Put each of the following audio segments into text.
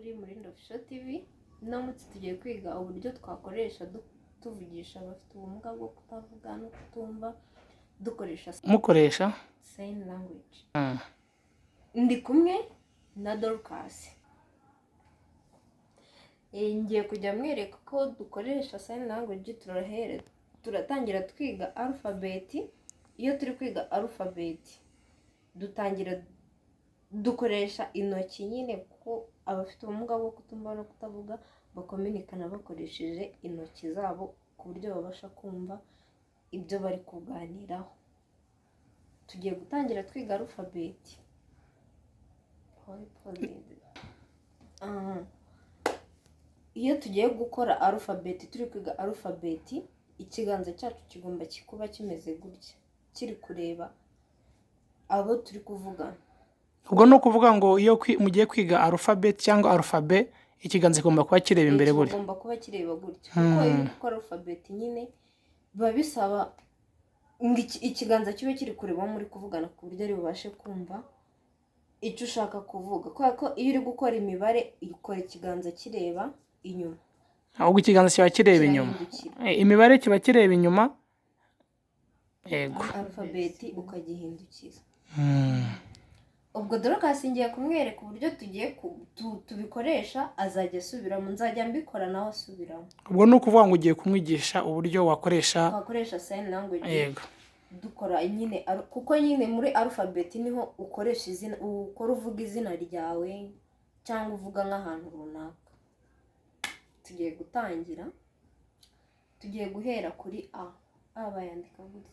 Kuri Murindi Official TV. Uno munsi tugiye kwiga uburyo twakoresha tuvugisha abafite ubumuga bwo kutavuga no kutumva, dukoresha mukoresha sign language. Ndi kumwe na Dorcas. Ngiye kujya mwereka ko dukoresha sign language. Turatangira twiga alphabet. Iyo turi kwiga alphabet, dutangira dukoresha intoki nyine, kuko abafite ubumuga bwo kutumva no kutavuga bakominikana bakoresheje intoki zabo, ku buryo babasha kumva ibyo bari kuganiraho. Tugiye gutangira twiga alphabet. Aha. Iyo tugiye gukora alphabet, turi kwiga alphabet, ikiganza cyacu kigomba kuba kimeze gutya, kiri kureba abo turi kuvugana. Ubwo ni ukuvuga ngo iyo mugiye kwiga alphabet cyangwa alphabet, ikiganza kigomba kuba kireba imbere gutya? Kigomba kuba kireba gutya, kuko iyo uri gukora alphabet nyine biba bisaba ngo ikiganza kibe kiri kureba uwo muri kuvugana, ku buryo ari bubashe kumva icyo ushaka kuvuga, kubera ko iyo uri gukora imibare ukora ikiganza kireba inyuma. Ahubwo ikiganza kiba kireba inyuma. Kirahindukira. Imibare kiba kireba inyuma, yego. Alphabet ukagihindukiza. Ubwo Dorcas ngiye kumwereka uburyo tugiye tubikoresha, azajya asubiramo, nzajya mbikora nawe asubiramo. Ubwo ni ukuvuga ngo ugiye kumwigisha uburyo wakoresha twakoresha sign language yego. Dukora nyine kuko nyine muri alphabet niho ukoresha izina, ukora uvuga izina ryawe cyangwa uvuga nk'ahantu runaka. Tugiye gutangira, tugiye guhera kuri A. A bayandika gutya,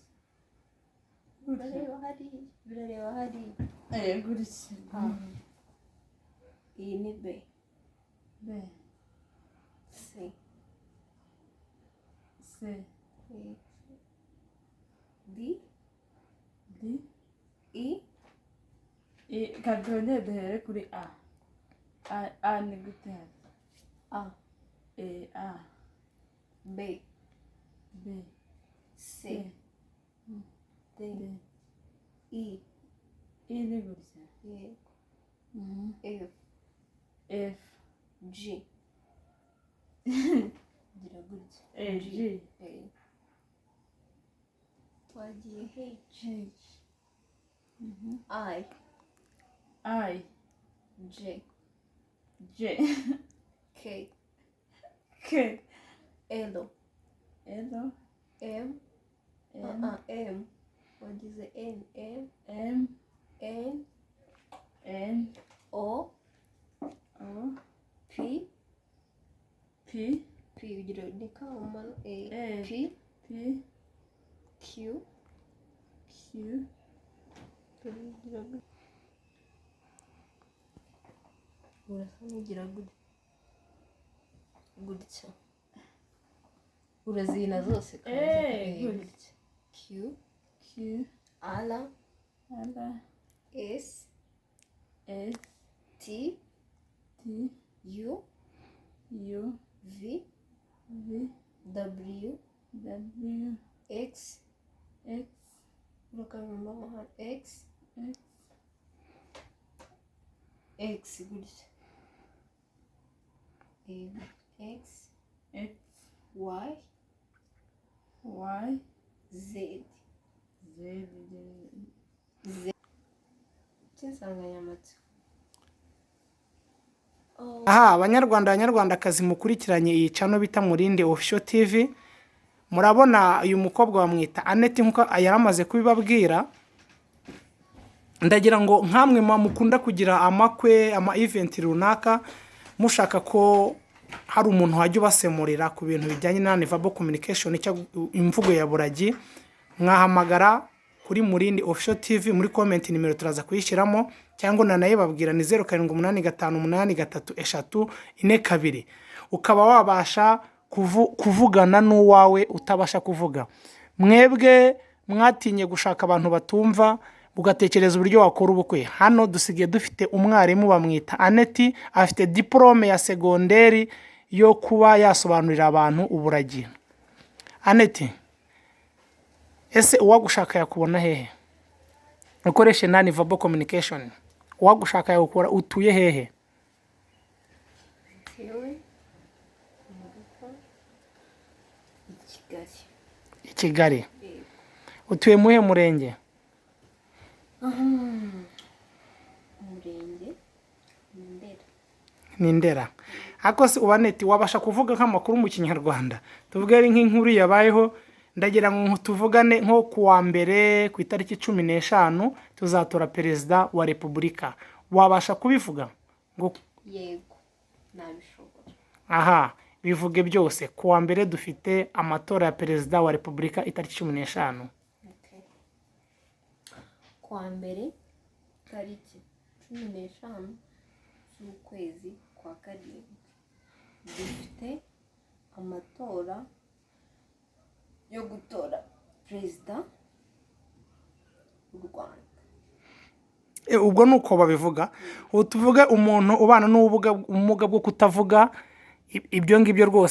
birareba hariya, birareba hariya. Gutya. A. Iyi ni B. B. C. C. E, D. D. E. E. Twongere duhere kuri A. A, A ni gute? A. E, A. B. B. C. C. D. D. E. E ni gutya. Yego. F. F. G, gira gutya. E, G. A. Twagiye H. H. I. I. J. J. K. K. L. L. M. M. M, wagize N, M. M. N. N. O. O. P. P. P, ugira ni kamano A. A. P. P. Q. Q. Ugira gutya, urasa n'ugira gutya gutya, urazina zose kandi. Gutya. Gutya. Q. Q. R. R. S. S. T. T. U. U. V. V. W. W. X. X. Urakabumba hano X. X. X gutya. X. X. Y. Y. Z. Z. Z cy'insanganyamatsiko. Oh. Aha, Abanyarwanda, Abanyarwandakazi mukurikiranye iyi channel bita Murindi Official TV, murabona uyu mukobwa bamwita Annette, nkuko yari amaze kubibabwira. Ndagira ngo nkamwe mukunda kugira amakwe, ama event runaka, mushaka ko hari umuntu wajya ubasemurira ku bintu bijyanye na non-verbal communication cyangwa imvugo ya buragi, mwahamagara kuri Murindi Official TV. Muri comment nimero turaza kuyishyiramo, cyangwa nanayibabwira, ni 0785833442, ukaba wabasha kuvugana n'uwawe utabasha kuvuga. Mwebwe mwatinye gushaka abantu batumva, ugatekereza uburyo wakora ubukwe, hano dusigaye dufite umwarimu bamwita Annette, afite diporome ya segonderi yo kuba yasobanurira abantu uburagi. Annette, ese uwagushaka yakubona hehe? Ukoreshe non verbal communication, uwagushaka yakubona, utuye hehe? Ntuye mu rugo i Kigali. I Kigali? Yego. Utuye muhe murenge? Umurenge ni Ndera. Ni Ndera. Ariko se ubaneti wabasha kuvuga nk'amakuru mu Kinyarwanda? Tuvuge ari nk'inkuru yabayeho, ndagira ngo tuvugane nko ku wa mbere, ku itariki 15, tuzatora perezida wa repubulika. Wabasha kubivuga ngo? Yego, nabishobora. Aha, bivuge byose. Ku wa mbere dufite amatora ya perezida wa repubulika, itariki 15. Okay. Kuwa mbere, tariki 15 z'ukwezi kwa karindwi, dufite amatora yo gutora perezida w'u Rwanda. Ubwo ni uko babivuga. Ubu tuvuge umuntu ubana n'ubumuga bwo kutavuga, ibyo ngibyo rwose.